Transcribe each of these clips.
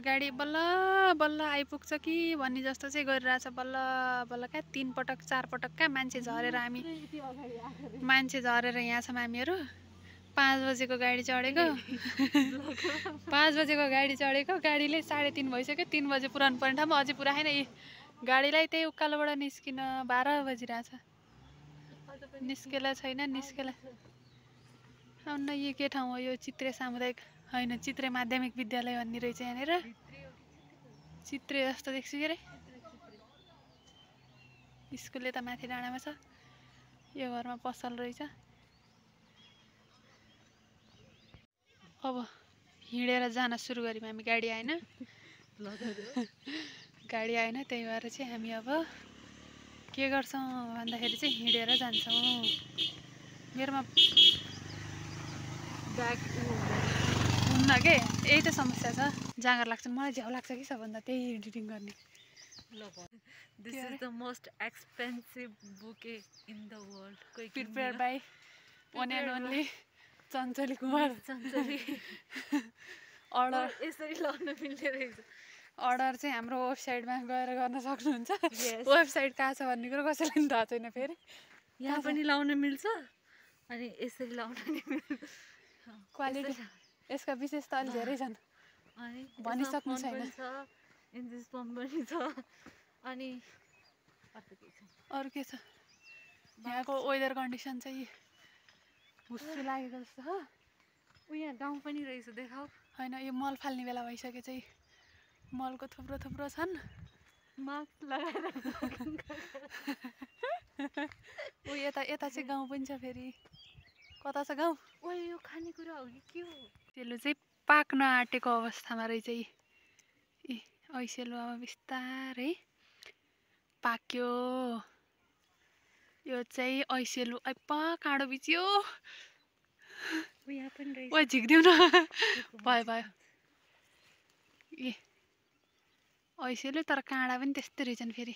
गाडी बल्ल बल्ल आइपुग्छ कि भन्ने जस्तो चाहिँ गरिरहेछ। बल्ल बल्ल क्या 3 पटक 4 पटक क्या मान्छे झरेर यहाँ छौँ हामीहरू। 5 बजेको गाडी चढेको 5 बजेको गाडी चढेको गाडीले 3:30 भइसक्यो। 3 बजे पुरानो पर्ने ठाउँमा अझै पुऱ्याएन। यी गाडीलाई त्यही उकालोबाट निस्किन 12 बजिरहेछ। निस्केला छैन निस्केला। अन्त यो के ठाउँ हो? यो चित्रे सामुदायिक होइन चित्रे माध्यमिक विद्यालय भन्ने रहेछ यहाँनिर। चित्रे जस्तो देख्छु के अरे। स्कुल यता माथि डाँडामा छ। यो घरमा पसल रहेछ। अब हिँडेर जान सुरु गऱ्यौँ हामी। गाडी आएन गाडी आएन त्यही भएर चाहिँ हामी अब के गर्छौँ भन्दाखेरि चाहिँ हिँडेर जान्छौँ। मेरोमा ब्याग हुन्न के यही त समस्या छ। जाँगर लाग्छ मलाई झ्याउ लाग्छ कि सबभन्दा त्यही एडिटिङ गर्ने। This is the most expensive bouquet in the world. Prepared by one and only Chanchali Kumar. Order यसरी लाउन मिल्ने रहेछ। अर्डर चाहिँ हाम्रो वेबसाइटमा गएर गर्न सक्नुहुन्छ। वेबसाइट कहाँ छ भन्ने कुरो कसैलाई पनि थाहा छैन। फेरि यहाँ पनि लाउन मिल्छ अनि यसरी लाउन नि मिल्छ। क्वालिटी यसका विशेषता अलि धेरै छन् अनि भनिसक्नु छैन। इन्जिस पम्प पनि छ अनि अरू के छ? यहाँको वेदर कन्डिसन चाहिँ हुस्सु लागेको जस्तो हो। यहाँ गाउँ पनि रहेछ देखाऊ। होइन यो मल फाल्ने बेला भइसक्यो चाहिँ मलको थुप्रो थुप्रो छन्। मास्क लगाएर यता यता चाहिँ गाउँ पनि छ। फेरि कता छ गाउँ? यो खानेकुरा हो कि के हो? सेलु चाहिँ पाक्न आँटेको अवस्थामा रहेछ। ए ऐसेलु अब बिस्तारै पाक्यो। यो चाहिँ ऐसेलु काँडो बिच्यो। यहाँ पनि रहेछ। झिक्दिउँ न भयो भयो। ए ऐसेलु तर काँडा पनि त्यस्तै रहेछन्। फेरि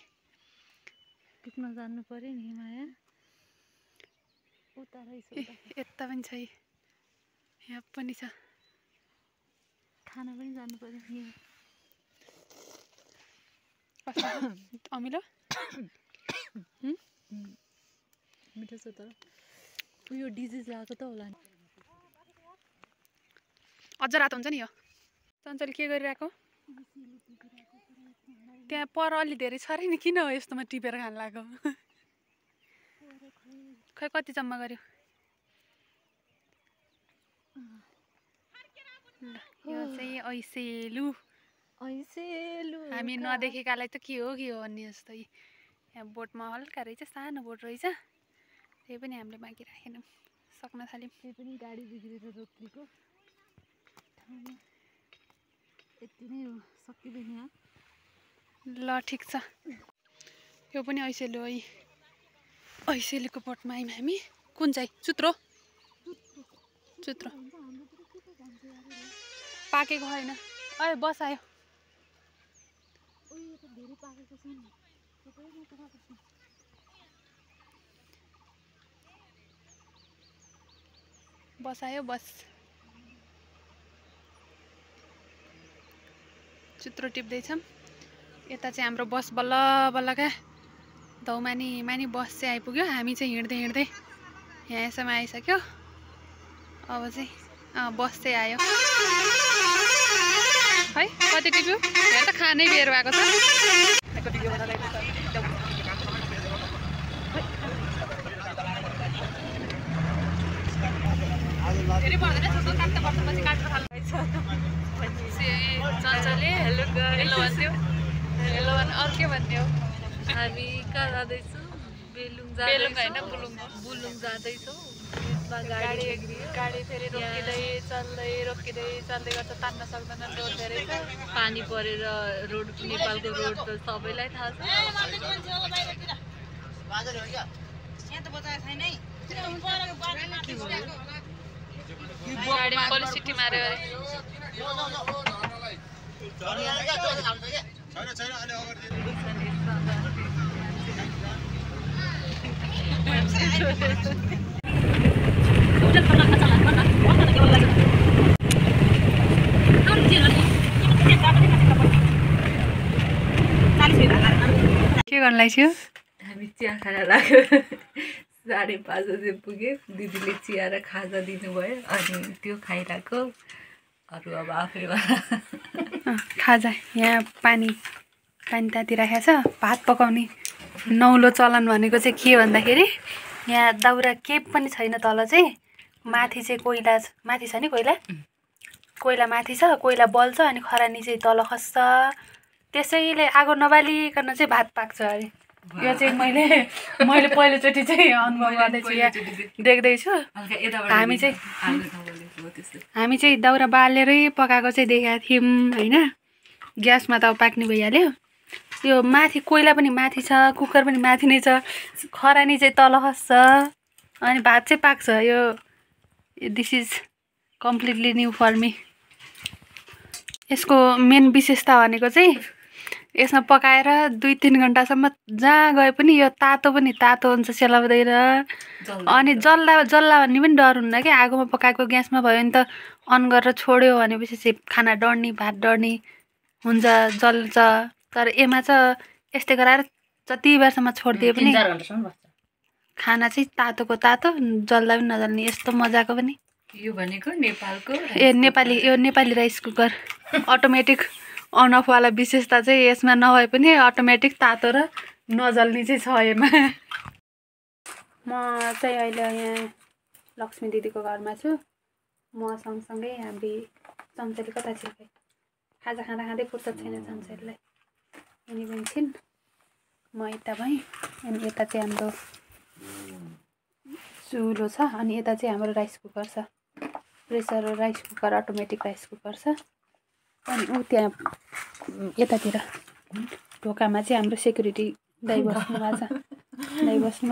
टिप्न जान्नु पर्यो नि माया। उता रहेछ यता पनि छ। यहाँ पनि छ। खाना पनि जानु पर्यो नि। अमिलो मिठो छ तर उयो डिजिज आएको त होला नि। अझ रातो हुन्छ नि यो। चञ्चली के गरिरहेको? त्यहाँ पर अलि धेरै छ अरे नि। किन हो यस्तोमा टिपेर खान लाग्यो? खै कति जम्मा गर्यो? यो चाहिँ ऐसेलु। हामी नदेखेकालाई त के हो भन्ने जस्तै। यहाँ बोटमा हल्का रहेछ। सानो बोट रहेछ। त्यही पनि हामीले बाँकी राखेनौँ। सक्न थाल्यौँ। त्यही पनि गाडी बिग्रेर रोकिएको ठाउँमा यति नै हो। सकिँदैन यहाँ। ल ठिक छ। यो पनि ऐसेलु हो। ऐसेलुको बोटमा आयौँ हामी। कुन चाहिँ? चुत्रो चुत्रो पाकेको होइन। अरे बस आयो। बस आयो बस। चित्रो टिप्दैछौँ। यता चाहिँ हाम्रो बस बल्ल बल्ल क्या धौमानी बस चाहिँ आइपुग्यो। हामी चाहिँ हिँड्दै हिँड्दै यहाँ यसमा आइसक्यो। अब चाहिँ बस चाहिँ आयो। है कति टिप्यो? यहाँ त खानै बेर भएको छ। चञ्चले हेलो भन्थ्यो। हेलो अरू के भन्थ्यो? हामी कहाँ जाँदैछौँ? बेलुङ होइन बुलुङ जाँदैछौँ। गाडी फेरि रोकिँदै चल्दै गर्छ। तान्न सक्दैन। रोड धेरै छ। पानी परेर रोड नेपालको रोड त सबैलाई थाहा छ। गाडीमा कसले सिटी मार्यो अरे? गर्नु लाग्यो? हामी चिया खान लाग्यो 5:30 बजे पुग्यो दिदीले चिया र खाजा दिनुभयो अनि त्यो खाइरहेको अरू अब आफैमा खाजा यहाँ पानी तातिरहेको छ भात पकाउने नौलो चलन भनेको चाहिँ के भन्दाखेरि यहाँ दाउरा केही पनि छैन तल चाहिँ माथि चाहिँ कोइला माथि छ नि कोइला माथि छ कोइला बल्छ अनि खरानी चाहिँ तल खस्छ त्यसैले आगो नबालिकन चाहिँ भात पाक्छ अरे यो चाहिँ मैले पहिलोचोटि चाहिँ अनुभव गर्दैछु यहाँ देख्दैछु हामी चाहिँ दाउरा बालेरै पकाएको चाहिँ देखेका थियौँ होइन ग्यासमा त अब पाक्ने भइहाल्यो यो माथि कोइला पनि माथि छ कुकर पनि माथि नै छ खरानी चाहिँ तल खस्छ अनि भात चाहिँ पाक्छ यो this is completely new for me यसको मेन विशेषता भनेको चाहिँ यसमा पकाएर 2-3 घन्टासम्म जहाँ गए पनि यो तातो हुन्छ सेलाउँदैन अनि जल्ला भन्ने पनि डर हुन्न कि आगोमा पकाएको ग्यासमा भयो भने त अन गरेर छोड्यो भनेपछि चाहिँ खाना डढ्ने भात डढ्ने हुन्छ जल्छ तर एमा चाहिँ यस्तै गराएर जति बेरसम्म छोडिदिए पनि खाना चाहिँ तातो जल्दा पनि नजल्ने यस्तो मजाको पनि यो भनेको नेपालको Nepali rice cooker automatic on off वाला विशेषता चाहिँ यसमा नभए पनि अटोमेटिक तातो र नजल्ने चाहिँ छ यसमा म चाहिँ अहिले यहाँ लक्ष्मी दिदीको घरमा छु म सँगसँगै हामी चम्चली कता छ खाजा खाँदै फुर्सद छैन चम्चलीलाई अनि पनि छिन् म यता भएँ अनि यता चाहिँ हाम्रो चुलो छ अनि यता चाहिँ हाम्रो राइस कुकर छ pressure rice cooker automatic rice cooker छ अनि ऊ त्यहाँ यतातिर ढोकामा चाहिँ हाम्रो सेक्युरिटी दाइ बस्नु भएको छ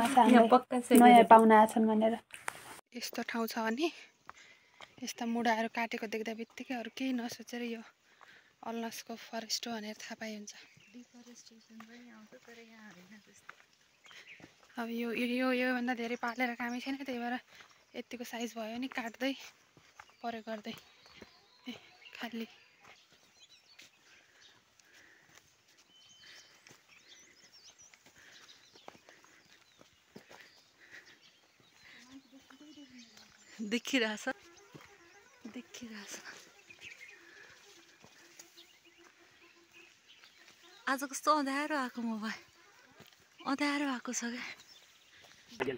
हामीलाई नयाँ पाहुना आछन् भनेर यस्तो ठाउँ छ भने यस्ता मुढाहरू काटेको देख्दा बित्तिकै अरू केही नसोचेर यो अलनसको फरेस्ट हो भनेर थाहा पाइन्छ अब योभन्दा धेरै पालेर कामै छैन त्यही भएर यतिको साइज भयो नि काट्दै प्रयोग गर्दै खाली देखिरहेछ आज कस्तो अँध्यारो आएको मोबाइल अँध्यारो आएको छ क्या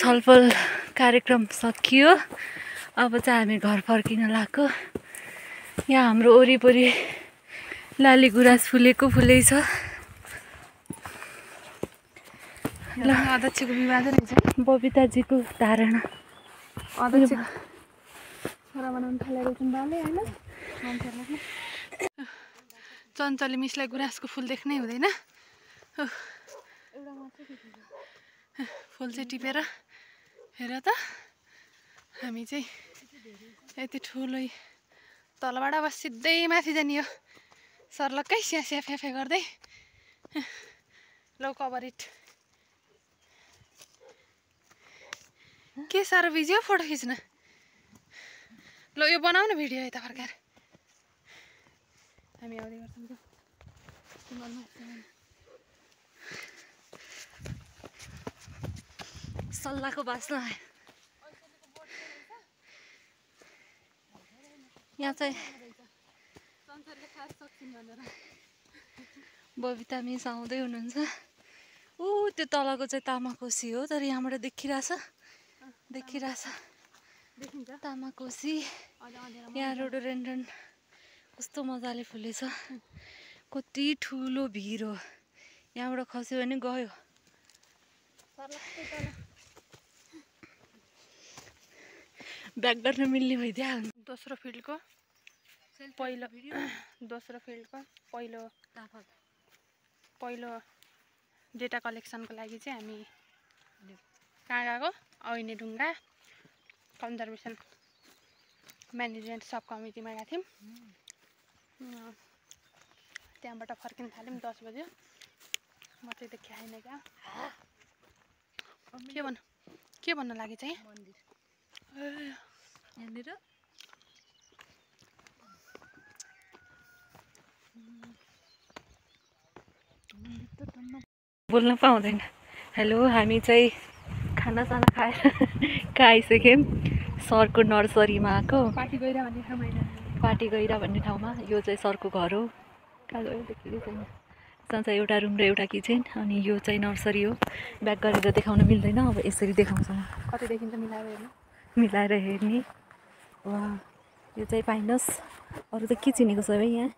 छलफल कार्यक्रम सकियो अब चाहिँ हामी घर फर्किन लाग्यो यहाँ हाम्रो वरिपरि लाली गुराँस फुलै छ ल अध्यक्षको विवाद रहेछ बबिताजीको धारणा अध्यक्ष छोरा बनाउनु थालेर बाले होइन मान्छेहरूलाई चञ्चली मिसलाई गुराँसको फुल देख्नै हुँदैन फुल चाहिँ टिपेर हेर त हामी चाहिँ यति ठुलो तलबाट अब सिधै माथि जाने हो सर्लक्कै स्यास्या फ्याफे गर्दै लो कभर इट के साह्रो बिजी हो फोटो खिच्न ल यो बनाउनु भिडियो यता फर्काएर हामी आउँदै गर्छौँ सल्लाहको बास्ना यहाँ चाहिँ बबिता मिस आउँदै हुनुहुन्छ ऊ त्यो तलको चाहिँ तामाकोसी हो तर यहाँबाट देखिरहेछ तामाकोसी यहाँ रोडोडेन्ड्रन कस्तो मजाले फुलेछ कति ठुलो भिर हो यहाँबाट खस्यो भने गयो ब्याक गर्न मिल्ने भइदियो दोस्रो फिल्डको पहिलो डेटा कलेक्सनको लागि चाहिँ हामी कहाँ गएको ऐने ढुङ्गा कन्जर्भेसन म्यानेजमेन्ट सब कमिटीमा गएको थियौँ त्यहाँबाट फर्किन थाल्यौँ 10 बज्यो म चाहिँ त ख्याएन क्या के भन्नु के भन्न लागि चाहिँ मन्दिर ए, यहाँनिर बोल्न पाउँदैन। हेलो, हामी चाहिँ खानासाना खाएर आइसक्यौँ। सरको नर्सरीमा आएको, पार्टी गइरा भन्ने ठाउँमा पार्टी गइरा भन्ने ठाउँमा। यो चाहिँ सरको घर हो। कहाँ गयो देखेकै छैन। यसमा चाहिँ एउटा रुम र एउटा किचन, अनि यो चाहिँ नर्सरी हो। ब्याक गरेर देखाउन मिल्दैन, अब यसरी देखाउँछु म। कति देखिन्छ मिलाएर हेर्नु। मिलाएर हेर्ने। वा, यो चाहिँ पाइनस। अरू त के चिनेको छ है यहाँ?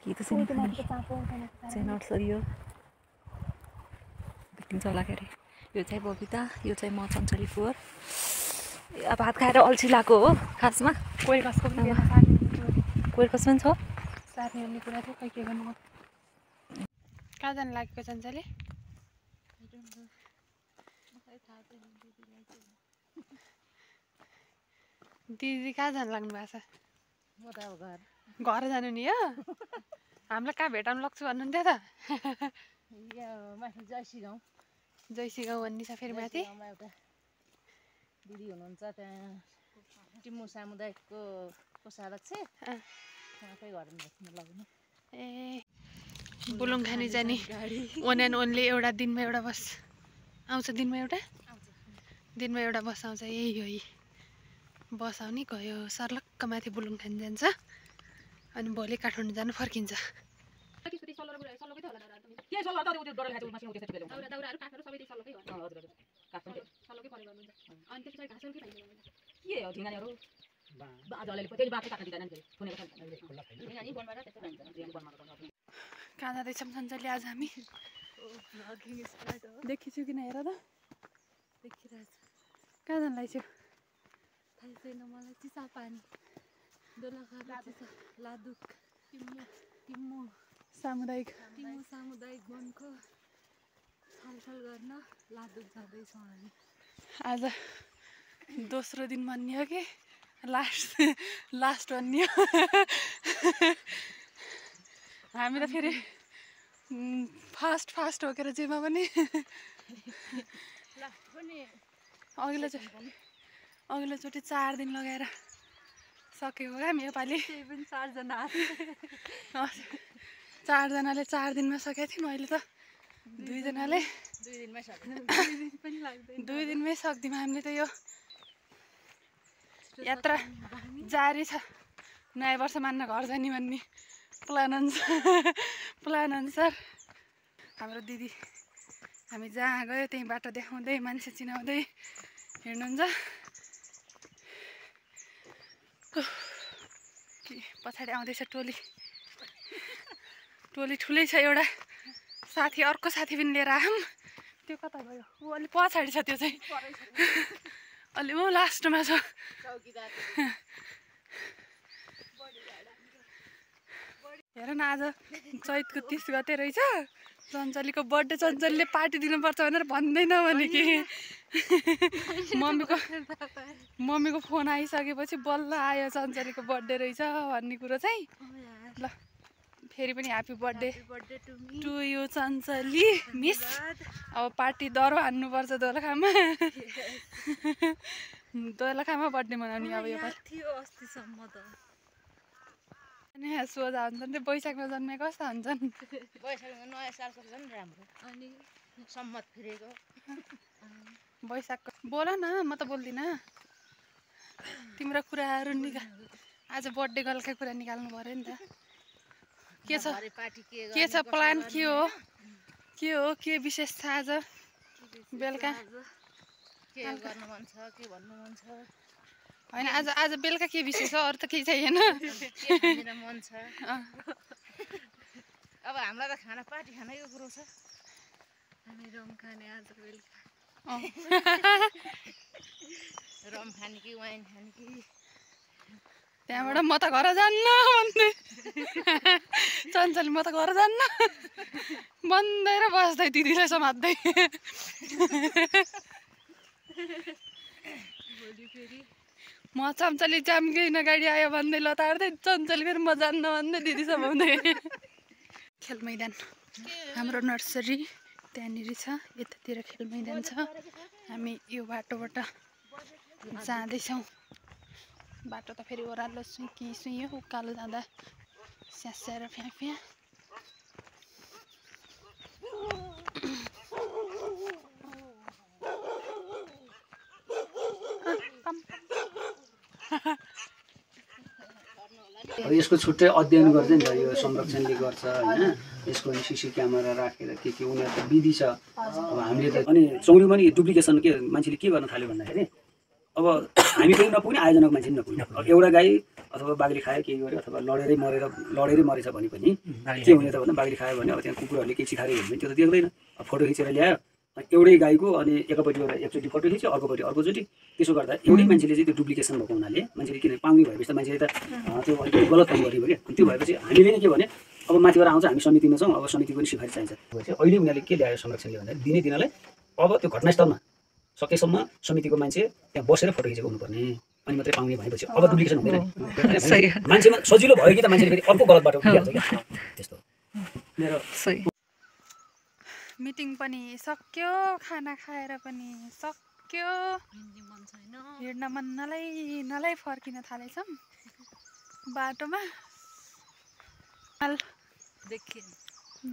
के त चिनेको चाहिँ नर्सरी हो। भेटिन्छ होला क्यारे। यो चाहिँ बबिता, यो चाहिँ म चञ्चली कुवर। अब भात खाएर अल्छी लगाएको हो खासमा। कोही कसको पनि बेला सार्ने कोही कसमा छ सार्ने भन्ने कुरा थियो। खै के गर्नु। कहाँ जानु लागेको चञ्चली? दिदी कहाँ जानु लाग्नु भएको छ? म त अब घर जानु नि हो। हामीलाई कहाँ भेटाउनु लाग्छु भन्नुहुन्थ्यो त। जयसी गाउँ जैसी गाउँ भन्ने छ फेरि माथि। एउटा दिदी हुनुहुन्छ त्यहाँ, टिम्मु सामुदायिकको कोषाध्यक्ष। उहाँकै घरमा भेट्नु लाग्नु। ए बुलुङ खानी जाने वान एन्ड ओन्ली एउटा दिनमा एउटा बस आउँछ। दिनमा एउटा बस आउँछ। यही हो, यही बस आउने गयो सर्लक्क माथि बुलुङ खानी जान्छ, अनि भोलि काठमाडौँ जानु फर्किन्छ। कहाँ जाँदैछौँ सञ्चली आज हामी? देखिछु किन हेर त। देखिरहेछ। कहाँ जानु लाग्छौ? थाहा छैन मलाई। चिसापानी, दोलखा, लादुक, टिम्मु सामुदायिक वनको छलफल गर्न लादुक जाँदैछौँ हामी। आज दोस्रो दिन भन्ने हो कि लास्ट भन्ने हो। हामी त फेरि फास्ट होकेर जेमा पनि अघिल्लोचोटि 4 दिन लगाएर सकेको क्या योपालि। 4जनाले 4 दिनमा सकेको थिएँ। मैले त 2 जनाले 2 दिनमै सक्दिनँ। हामीले त यो यात्रा जारी छ। नयाँ वर्ष मान्न घर जाने भन्ने प्लान अनुसार हाम्रो दिदी हामी जहाँ गयो त्यही बाटो देखाउँदै मान्छे चिनाउँदै हिँड्नुहुन्छ। पछाडि आउँदैछ टोली ठुलै छ। एउटा साथी, अर्को साथी पनि लिएर आऊँ। त्यो कता गयो? ऊ अलि पछाडि छ। त्यो चाहिँ अलि ऊ लास्टमा छ। हेर न, आज चैतको 30 गते रहेछ। चञ्चलीको बर्थडे। चञ्चलीले पार्टी दिनुपर्छ भनेर भन्दैन भने कि मम्मीको फोन आइसकेपछि बल्ल आयो चञ्चलीको बर्थडे रहेछ भन्ने कुरो चाहिँ। ल फेरि पनि happy birthday to you Chanchali miss. अब पार्टी दरो हान्नुपर्छ दोलखामा। दोलखामा बर्थडे मनाउने अब यो पालि। अस्तिसम्म त अनि सोझा हुन्छन् त्यो वैशाखमा जन्मेको कस्ता हुन्छन्? वैशाखमा नयाँ सालको झन् राम्रो। अनि सम्मत फिरेको वैशाखको बोल न, म त बोल्दिनँ। तिम्रो कुराहरू आज बर्थडे गर्लकै कुरा निकाल्नु पऱ्यो नि त। के छ प्लान? के हो के विशेष छ आज बेलुका? के गर्नु मन छ, के भन्नु मन छ? होइन, आज बेलुका के विशेष हो? अरू त केही छैन। मन छ। अब हामीलाई त खाना पार्टी खानेको कुरो छ। हामी रम खाने आज बेलुका। रम खाने कि वाइन खाने कि? त्यहाँबाट म त घर जान्न भन्दै चञ्चली म त घर जान्न भन्दै र बस्दै दिदीलाई समात्दै। भोलि फेरि म चञ्चली जामगिन गाडी आयो भन्दै लतार्दै, चञ्चली फेरि म जान्न भन्दै दिदी समाउँदै। खेल मैदान हाम्रो नर्सरी त्यहाँनिर छ। यतातिर खेल मैदान छ। हामी यो बाटोबाट जाँदैछौँ। बाटो त फेरि ओह्रालो सुइयो उकालो जाँदा स्यास्याएर फ्याँ फ्याँ। यसको छुट्टै अध्ययन गर्छ नि त, यो संरक्षणले गर्छ होइन। यसको अनि सिसी क्यामेरा राखेर के उनीहरूको विधि छ। अब हामीले त अनि चौरी पनि डुप्लिकेसन के मान्छेले के गर्न थाल्यो भन्दाखेरि अब हामी पनि नपुग्ने आयोजनाको मान्छे पनि नपुग्ने। अब एउटा गाई अथवा बाघले खायो केही गर्यो अथवा लडेरै मरेछ भने पनि के हुने त भन्दा बाघले खायो भने अब त्यहाँ कुकुरहरूले के सिखायो हेर्यो भने त्यो त देख्दैन। फोटो खिचेर ल्यायो एउटै गाईको अनि एकचोटि फोटो खिच्यो अर्कोपट्टि अर्कोचोटि। त्यसो गर्दा एउटै मान्छेले चाहिँ त्यो डुप्लिकेसन भएको हुनाले मान्छेले किन पाउने भएपछि त मान्छेले त त्यो अलिकति गलत काम गरियो क्या। त्यो भएपछि हामीले नै के भने अब माथिबाट आउँछ हामी समितिमा छौँ, अब समितिको पनि सिफारिस चाहिन्छ। अहिले उनीहरूले के ल्यायो संरक्षणले भन्दा दिनैलाई अब त्यो घटनास्थलमा सकेसम्म समितिको मान्छे त्यहाँ बसेर फोटो खिचेको हुनुपर्ने अनि मात्रै पाउने भनेपछि अब डुप्लिकेसन हुँदैन। मान्छेमा सजिलो भयो कि त मान्छेले फेरि अर्को गलत बाटो पुगिहाल्छ क्या। त्यस्तो मेरो मिटिङ पनि सक्यो, खाना खाएर पनि सक्यो। हिँड्न मन नलै फर्किन थालेछौँ बाटोमा।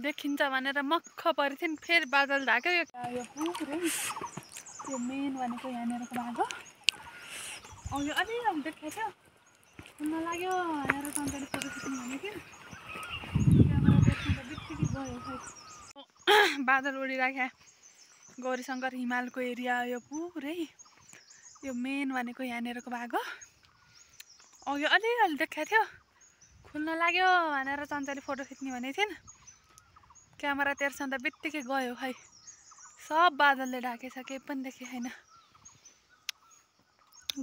देखिन्छ भनेर मक्ख परेको थिएँ, फेरि बादल ढाक्यो। यो पुरै यो मेन भनेको यहाँनिरको बाटो। अघि अलिअलि देखाएको थियो, खुल्न लाग्यो भनेर सन्ताले फोटो खिच्नु भनेको थियो। क्यामेरा देख्नु त बित्तिकै गयो खै। बादल उडिराख्या गौरीशङ्कर हिमालको एरिया यो पुरै यो मेन भनेको यहाँनिरको भाग हो। अघि अलिअलि देखाएको थियो, खुल्न लाग्यो भनेर चन्चाले फोटो खिच्ने भनेको थिइन्। क्यामेरा तेर्सन्दा बित्तिकै गयो खै। सब बादलले ढाकेछ, केही पनि देखेको छैन।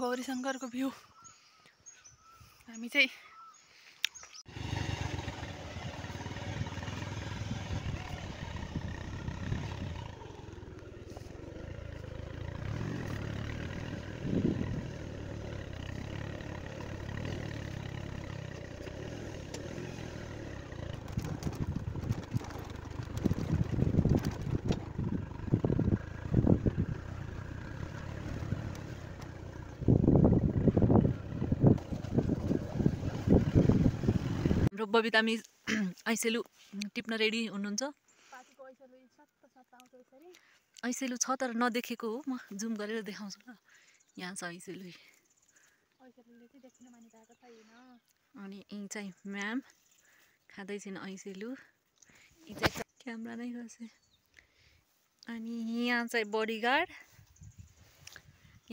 गौरीशङ्करको भ्यू हामी चाहिँ बबिता मिस ऐसेलु टिप्न रेडी हुनुहुन्छ। ऐसेलु छ तर नदेखेको हो, म जुम गरेर देखाउँछु ल। यहाँ छ ऐसेलु अनि यहीँ चाहिँ म्याम खाँदैछिन् ऐसेलु। यी चाहिँ क्यामेरा नै खसे। अनि यहाँ चाहिँ बडीगार्ड,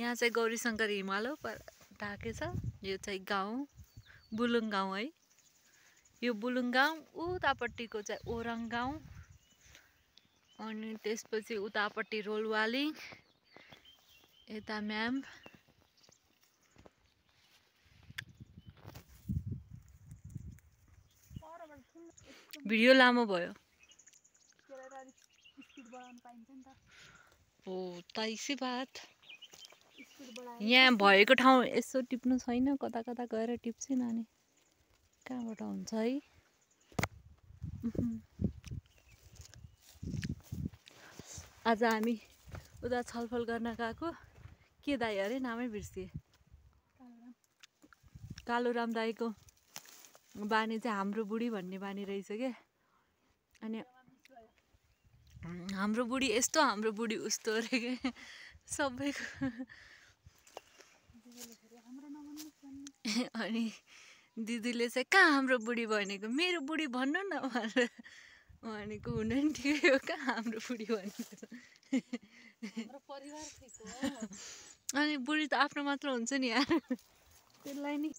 यहाँ चाहिँ गौरीशङ्कर हिमाल हो पर ढाकेछ। यो चाहिँ गाउँ बुलुङ गाउँ है। यो बुलुङ गाउँ, उतापट्टिको चाहिँ ओराङ गाउँ, अनि त्यसपछि उतापट्टि रोलवालिङ, यता म्याम। भिडियो लामो भयो हो तैसी बात। यहाँ भएको ठाउँ यसो टिप्नु छैन, कता कता गएर टिप्छु नानी, कहाँबाट हुन्छ है। आज हामी उता छलफल गर्न गएको, के दाई अरे नामै बिर्सिए। कालुराम दाईको बानी चाहिँ हाम्रो बुढी भन्ने बानी रहेछ क्या। अनि हाम्रो बुढी यस्तो हाम्रो बुढी उस्तो अरे क्या सबैको। अनि दिदीले चाहिँ कहाँ हाम्रो बुढी भनेको, मेरो बुढी भन्नु न भनेर भनेको हुनु नि ठिकै हो, कहाँ हाम्रो बुढी भनेको। अनि बुढी त आफ्नो मात्र हुन्छ नि यार, त्यसलाई नि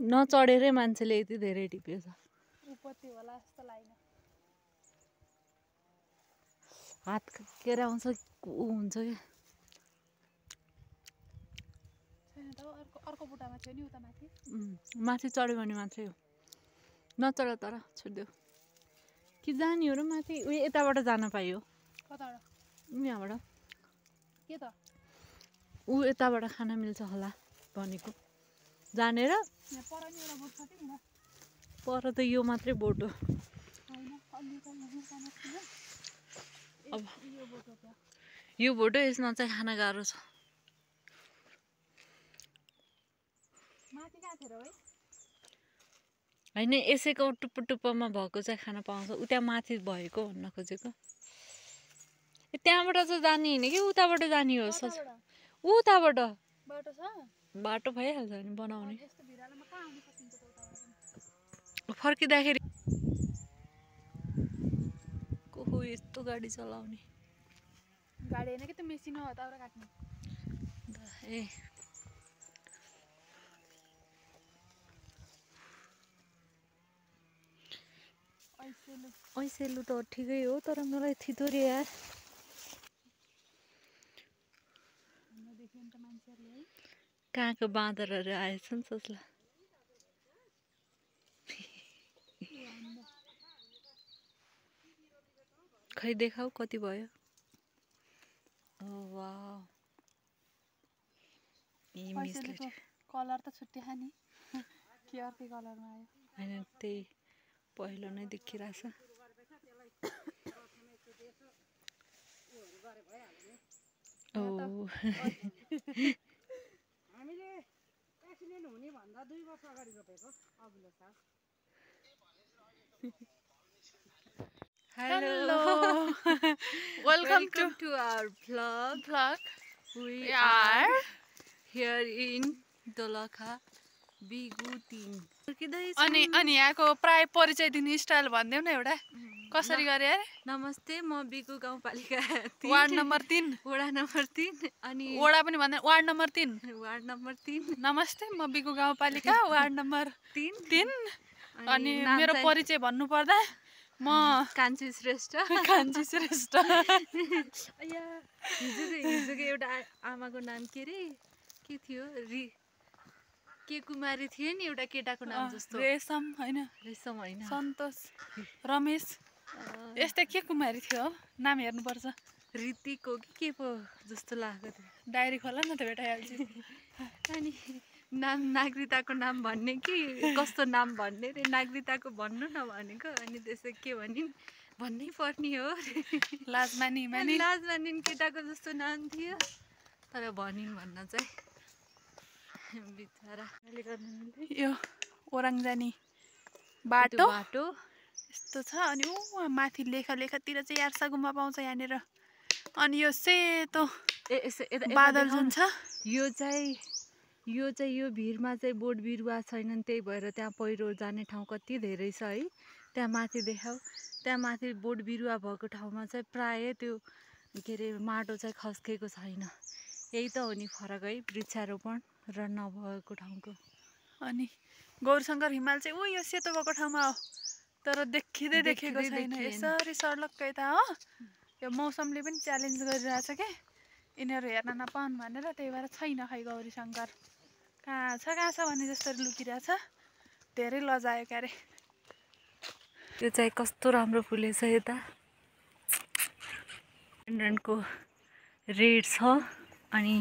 नचढेरै मान्छेले यति धेरै टिप्यो छ। हात केर आउँछ हुन्छ क्या। माथि चढ्यो भने मात्रै हो, नचढ तर छोडिदेऊ। कि जाने हो र माथि उयो यताबाट जान पाइयो। यहाँबाट के त ऊ यताबाट खान मिल्छ होला भनेको। जानेर पर त यो मात्रै बोट हो। अब यो भोटो यसमा चाहिँ खान गाह्रो छ। होइन यसैको टुप्पो टुप्पोमा भएको चाहिँ खान पाउँछ। उता माथि भएको भन्न खोजेको। त्यहाँबाट चाहिँ जाने होइन कि उताबाट जाने हो? उताबाट बाटो भइहाल्छ नि बनाउने। फर्किँदाखेरि को हो यस्तो गाडी चलाउने? गाडी होइन कि त्यो मेसिन हो यताबाट काट्ने। ए ऐसेलु त ठिकै हो तर मलाई थितोरे यार। कहाँको बाँदरहरू आएछन् सोच्ला। खै देखाऊ कति भयो? ओ वाउ कलर त छुट्टिया नि के अर्कै कलरमा आयो। होइन त्यही पहिलो नै देखिरहेछ। ओ हामीले एक्सिडेन्ट हुने भन्दा 2 वर्ष अगाडि रोपेको अघिल्लो साल। Hello. Welcome to our vlog. We are here in Dolakha बिगु 3। अनि यहाँको प्राय परिचय दिने स्टाइल भनिदेऊ न एउटा कसरी गरे अरे? नमस्ते म बिगु गाउँपालिका 3 वार्ड नम्बर 3 वडा नम्बर 3 अनि वडा पनि भन्दैन वार्ड नम्बर 3 नमस्ते म बिगु गाउँपालिका वार्ड नम्बर 3 अनि मेरो परिचय भन्नु पर्दा म कान्छी श्रेष्ठ हिजोको एउटा आमाको नाम के रे के थियो? के कुमारी थियो नि एउटा केटाको नाम जस्तो। रेशम होइन सन्तोष रमेश यस्तै के कुमारी थियो नाम हेर्नुपर्छ। ऋतिक हो कि के पो जस्तो लागेको थियो। डायरी खोला न त भेटाइहाल्छु। अनि नाम नागरिकताको नाम भन्ने कि कस्तो नाम भन्ने रे? नागरिकताको भन्नु न भनेको अनि त्यसै के भनिन् भन्नै पर्ने हो। लाज मानिन् केटाको जस्तो नाम थियो तर भनिन् भन्न चाहिँ बिचरा। यो ओराङ जाने बाटो यस्तो छ अनि ऊ माथि लेखातिर चाहिँ यार्सा गुम्बा पाउँछ यहाँनिर। अनि यो सेतो बादल जुन छ यो भिरमा चाहिँ बोट बिरुवा छैनन् त्यही भएर त्यहाँ पहिरो जाने ठाउँ कति धेरै छ है। त्यहाँ माथि देखाऊ त्यहाँ माथि बोट बिरुवा भएको ठाउँमा चाहिँ प्राय त्यो के अरे माटो चाहिँ खस्केको छैन। यही त हो नि फरक है वृक्षारोपण र नभएको ठाउँको। अनि गौरशङ्कर हिमाल चाहिँ ऊ यो सेतो भएको ठाउँमा हो तर देखेको छैन। यसरी सर्लक्कै त हो यो मौसमले पनि च्यालेन्ज गरिरहेछ क्या यिनीहरू हेर्न नपाउन् भनेर त्यही भएर छैन खै गौरीशङ्कर कहाँ छ भने जसरी लुकिरहेछ। धेरै लजायो क्यारे। त्यो चाहिँ कस्तो राम्रो फुलेछ यता को रेड छ अनि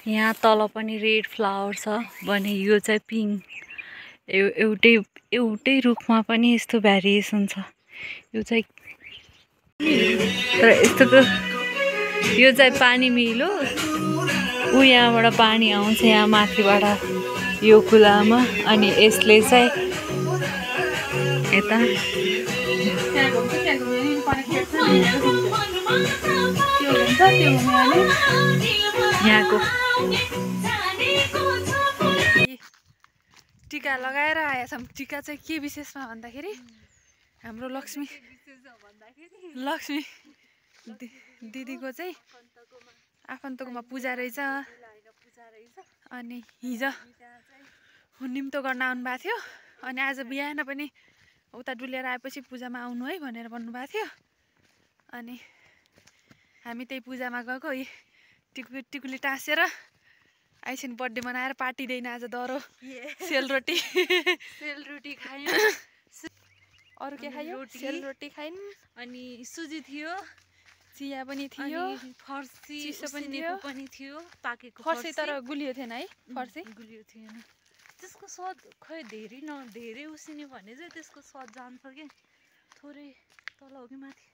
यहाँ तल पनि रेड फ्लावर छ भने यो चाहिँ पिङ्क। एउटै रुखमा पनि यस्तो भ्यारिएसन छ। यो चाहिँ तर यस्तोको यो चाहिँ पानी मिलो ऊ यहाँबाट पानी आउँछ यहाँ माथिबाट यो खुलामा अनि यसले चाहिँ यता यहाँको टिका लगाएर आएछौँ। टिका चाहिँ के विशेषमा भन्दाखेरि हाम्रो लक्ष्मी दिदीको चाहिँ आफन्तकोमा पूजा रहेछ। अनि हिजो निम्तो गर्न आउनु भएको थियो अनि आज बिहान पनि उता डुलेर आएपछि पूजामा आउनु है भनेर भन्नुभएको थियो। अनि हामी त्यही पूजामा गएको टिकुली टाँसेर आइसिन बर्थडे मनाएर पार्टी दिएन आज दरो सेलरोटी खायौँ। अरू के खायो? सेलरोटी खाइन् अनि सुजी थियो चिया पनि थियो फर्सी पनि थियो पाकेको फर्सी तर गुलियो थिएन है। फर्सी गुलियो थिएन त्यसको स्वाद खै धेरै उसिन्यो भने चाहिँ त्यसको स्वाद जान्छ क्या। थोरै तल हो कि माथि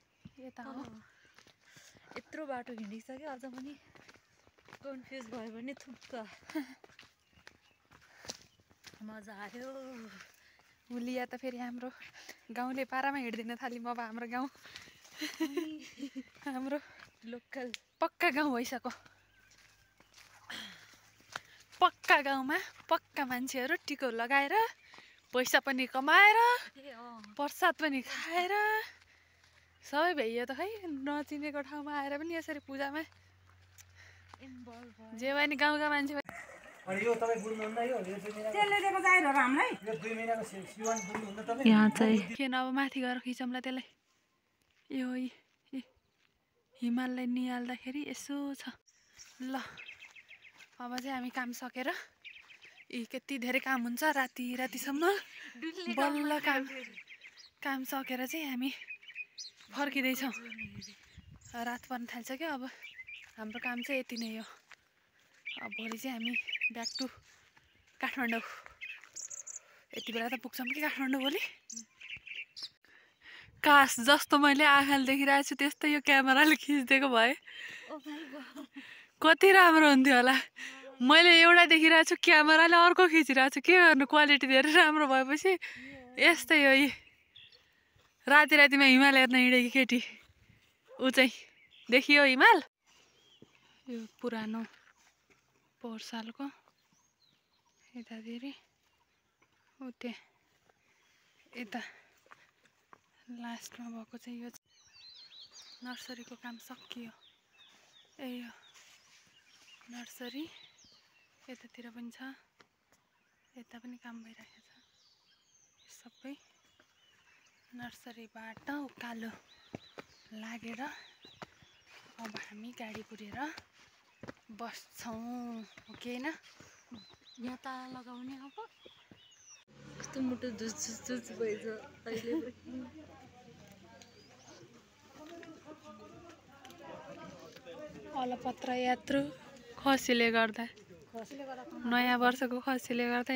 यता हो यत्रो बाटो हिँडिसक्यो अझ पनि कन्फ्युज भयो भने थुक्क मजा आयो हुलिया त फेरि हाम्रो गाउँले पारामा हिँड्दिन थाल्यौँ अब हाम्रो गाउँ हाम्रो लोकल पक्का गाउँ भइसक्यो पक्का गाउँमा पक्का मान्छेहरू टिको लगाएर पैसा पनि कमाएर प्रसाद पनि खाएर सबै भइयो त खै नचिनेको ठाउँमा आएर पनि यसरी पूजामा जे भने गाउँका मान्छे यहाँ चाहिँ किन अब माथि गएर खिचौँला त्यसलाई यो हिमाललाई निहाल्दाखेरि यसो छ ल अब चाहिँ हामी काम सकेर कति धेरै काम हुन्छ रातिसम्म बल्ल काम सकेर चाहिँ हामी फर्किँदैछौँ रात पर्न थाल्छ क्या अब हाम्रो काम चाहिँ यति नै हो अब भोलि चाहिँ हामी ब्याक टु काठमाडौँ यति बेला त पुग्छौँ कि काठमाडौँ भोलि कास जस्तो मैले आँखाले देखिरहेको छु त्यस्तै यो क्यामेराले खिचिदिएको भए कति राम्रो हुन्थ्यो होला मैले एउटा देखिरहेको छु क्यामेराले अर्को खिचिरहेको छु के गर्नु क्वालिटी धेरै राम्रो भएपछि यस्तै हो यी रातिमा हिमाल हेर्न हिँडेकी केटी ऊ चाहिँ देखियो हिमाल यो पुरानो पोहोर सालको यतातिर ऊ त्यहाँ यता लास्टमा भएको चाहिँ यो नर्सरीको काम सकियो यो नर्सरी यतातिर पनि छ यता पनि काम भइरहेको छ सबै नर्सरीबाट उकालो लागेर अब हामी गाडी कुरेर बस्छौँ हो कि होइन यहाँ ताला लगाउने अब कस्तो मुटु झुस भइछ अहिले अलपत्र यात्रु खसीले गर्दा नयाँ वर्षको खसीले गर्दा